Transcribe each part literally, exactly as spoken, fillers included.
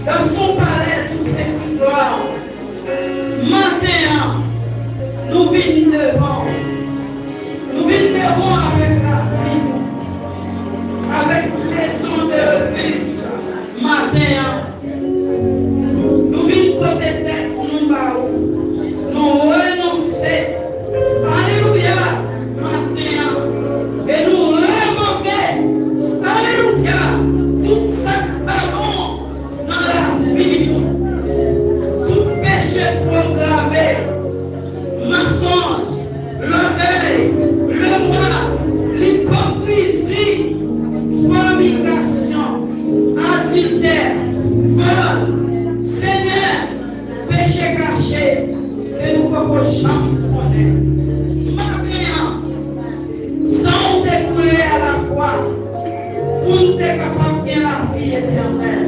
Dans son palais, tout sécurité. Maten an, nou vin devan w. Nou vin devan w avèk lavi nou, avèk maison de refuge. Maten an, nou vin pote tèt nou ba ou. Nou renonse. Alelouya! Maten an. E nou revoke. Alelouya! Tout sa k pa bon nan lavi nou. Tout peche pwograme, mansonj, lògèy, lemwa, lipokrizi, fònikasyon, adiltè, vòl, Senyè, peche kache ke nou poko janm konnen. Maten an, san w te koule a lakwa pou n te kapab gen lavi etènèl.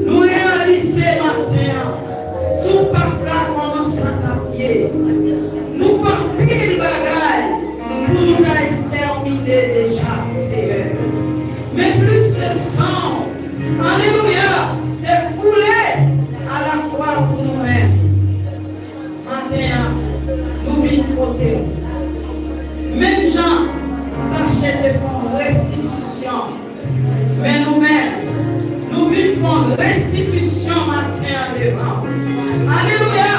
Nou reyalize maten an, sou pap la kòman sa t ap ye. Nou fè anpil bagay pou nou ta ekstèmine deja, Seyè. Men plis ke san w, alelouya, te koule a lakwa pou nou menm. Maten an, nou vin kote w. Menm jan Zache te fè yon restitisyon, men nou menm, nou vin fè yon restitisyon maten an devan w. Alelouya!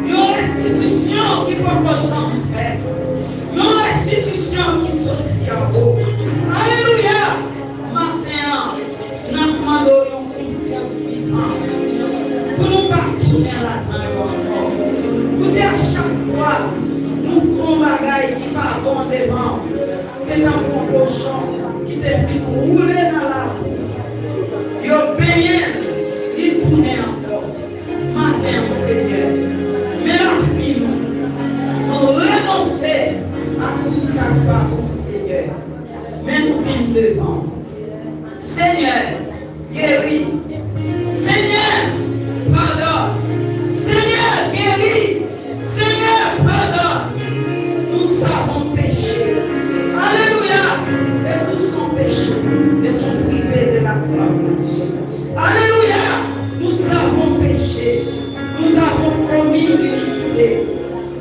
Yon restitisyon ki poko janm fèt. Yon restitisyon ki soti anwo. Alelouya! Maten an, n ap mande w yon konsyans vivan pou nou pa tounen ladan yo ankò. Koute, a chak fwa nou fè yon bagay ki pa bon devan w, se tankou yon kochon ki te fin woule nan labou. Yo benyen l, li tounen ankò. Maten an, Senyè, men lavi nou. Nou renonse a tout sa k pa bon, Senyè. Men nou vin devan w. Senyè, geri. Senyè, padone. Senyè, geri. Seigneur, pardonne. Nous avons péché. Alléluia. Et tous sont péchés et sont privés de la gloire de Dieu. Alléluia. Nous avons péché. Nous avons commis l'iniquité.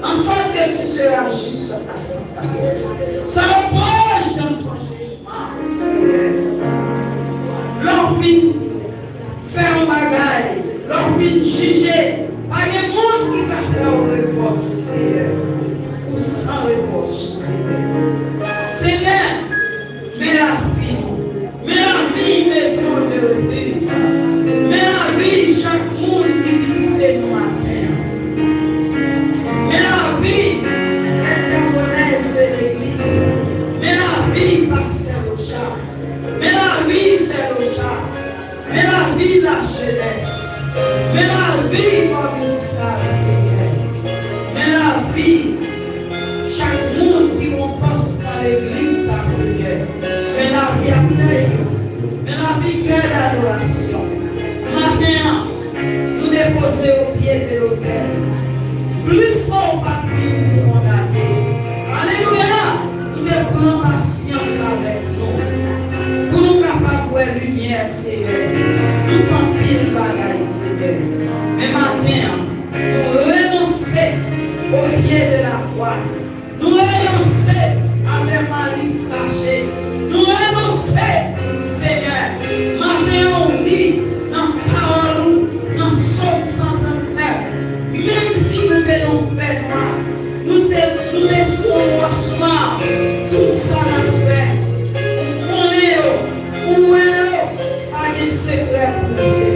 En sorte que tu seras juste face à face. Sans reproche dans ton jugement, Seigneur. Lè w fin fè yon bagay, lè w fin jije, pa gen moun ki ka fè w repwòch, Senyè. Ou san repwòch, Senyè. Senyè, men lavi nou. Men lavi Maison de Refuge. Men lavi chak moun ki vizite nou maten an. Men lavi les diaconesses de l'église. Men lavi pastè Locha. Men lavi sè Locha. Men lavi lajenès. Men lavi kò mizikal, Senyè. Men lavi chak moun ki gon pòs nan legliz sa, Senyè. Men lavi aktè yo. Men lavi kè dadorasyon. Maten an, nou depoze o pye de lotèl. Plis ke w pa t vin pou kondane. Alelouya! Ou te pran pasyans avèk nou. Pou nou kapab wè limyè, Senyè. Nou fè anpil bagay, Senyè. Men maten an, nou renonse o pye de la kwa. Nou renonse avè malis kache. Nou renonse, Senyè. Maten an, ou di nan pawòl ou, nan Sòm san trannèf, menm si nou te nan fènwa, nou te, nou te sou yon wòch nwa, tout sa n ap fè, ou konnen yo, ou wè yo, pa gen sekrè pou ou,